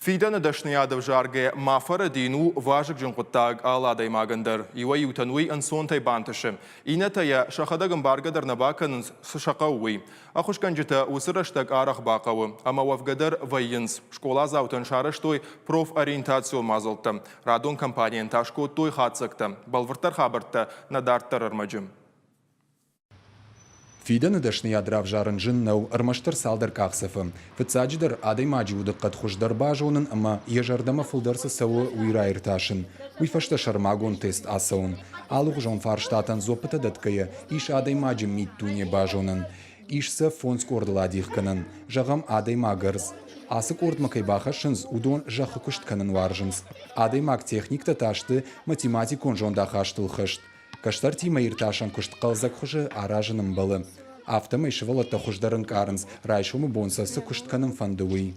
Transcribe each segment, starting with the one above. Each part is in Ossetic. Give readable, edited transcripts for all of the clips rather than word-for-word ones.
Фидӕны дӕсныйад ӕвзаргӕ ма фӕрӕдийын у вазыгджын хъуыддаг алы адӕймагӕн дӕр. Иуӕй-иутӕн уый ӕнцонтӕй бантысы. Иннӕтӕ йӕ сӕхӕдӕг ӕмбаргӕ дӕр нӕ бакӕнынц, цы сӕ хъӕуы, уый. Ӕххуысгӕнджытӕ уыцы рӕстӕг арӕх бахъӕуы ӕмӕ уӕвгӕ дӕр вӕййынц. Скъоладзаутӕн сарӕзтой профориентацион мадзӕлттӕ. Радон компанийӕн та скодтой хатдзӕгтӕ. Бӕлвырддӕр хабӕрттӕ нӕ дарддӕр ӕрмӕджы. Фидӕны дӕсныйад равзарын зын нӕу, ӕрмӕстдӕр цалдӕр къахдзӕфы. Фыццаджыдӕр, адӕймаджы удыхъӕд хуыздӕр базонын ӕмӕ йӕ зӕрдӕмӕ фылдӕр цы цӕуы, уый раиртасын. Уый фӕстӕ сӕрмагонд тест ацӕуын. Алыгъуызон фарстатӕн дзуӕппытӕ дӕтгӕйӕ, ис адӕймаджы миддуне базонӕн. Ис сӕ фондз къордыл адих кӕнӕн. Зӕгъӕм, адӕймаг ӕрдз. Ацы къордмӕ кӕй бахӕссынц, уыдон зӕххы куыст кӕнын уарзынц. Адӕймаг-техниктӕ та сты математикон зондахастыл хӕст. Кӕстӕртимӕ иртасӕн куыст хъӕлдзӕг хуызы аразын ӕмбӕлы. Афтӕмӕй сывӕллӕттӕ хуыздӕр ӕнкъарынц, райсомы бон сӕ цы куыст кӕнын фӕнды, уый.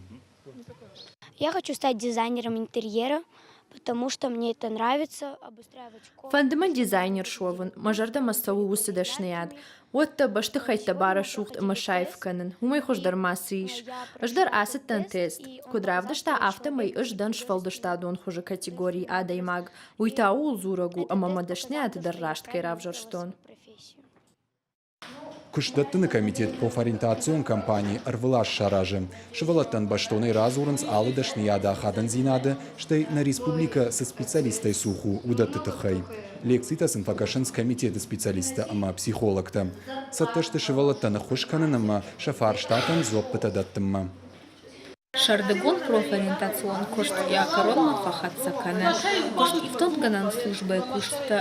Я хочу стать дизайнером интерьера, потому что мне это нравится, обустраивать комнаты. Фӕнды мӕ дизайнер суӕвын, мӕ зӕрдӕмӕ цӕуы уыцы дӕсныйад. Уӕдта бӕстыхӕйттӕ барӕсугъд ӕмӕ саив кӕнын, уымӕй хуыздӕр ма цы ис. Ӕз дӕр ацыдтӕн тест. Куыд равдыста, афтӕмӕй ӕз дӕн сфӕлдыстадон хуызы категорийы адӕймаг. Уый та ууыл дзурӕг у, ӕмӕ мӕ дӕсныйады дӕр раст кӕй равзӕрстон. Куыстдӕттыны комитет профориентацион кампани ӕрвылаз саразы. Сывӕллӕттӕн бӕстонӕй радзурынц алы дӕсныйады ахадындзинады, стӕй нӕ республикӕ цы специалисттӕй цух у, уыдӕтты тыххӕй. Лекцитӕ сын фӕкӕсынц комитеты специалисттӕ ӕмӕ психологтӕ. Цӕттӕ сты сывӕллӕттӕн ӕххуыс кӕнын ӕмӕ сӕ фарстатӕн дзуӕппытӕ дӕттынмӕ. Сӕрдыгон профориентацион куыст йӕ кӕронмӕ фӕхӕццӕ кӕны. Куыстифтонггӕнӕн службӕйы кусджытӕ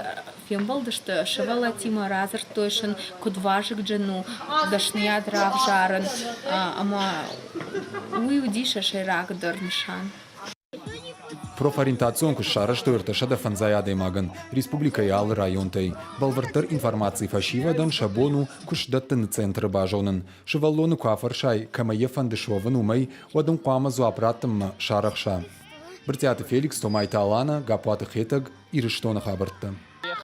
фембӕлдысты сывӕллӕттимӕ, радзырдтой сын, куыд вазыгджын у дӕсныйад равзарын ӕмӕ уый уыди сӕ сӕйрагдӕр нысан. Профориентацион куыст сарӕзтой 305 адӕймагӕн республикӕйы алы районтӕй. Бӕлвырддӕр информаци фӕсивӕдӕн сӕ бон у куыстдӕттыны центры базонын. Сывӕллоны куы афӕрсай, кӕмӕй йӕ фӕнды суӕвын, уымӕй, уӕд ын хъуамӕ дзуапп раттынмӕ сарӕхса. Брытъиаты Феликс, Томайты Алана, Гаппуаты Хетӕг, Ирыстоны хабӕрттӕ.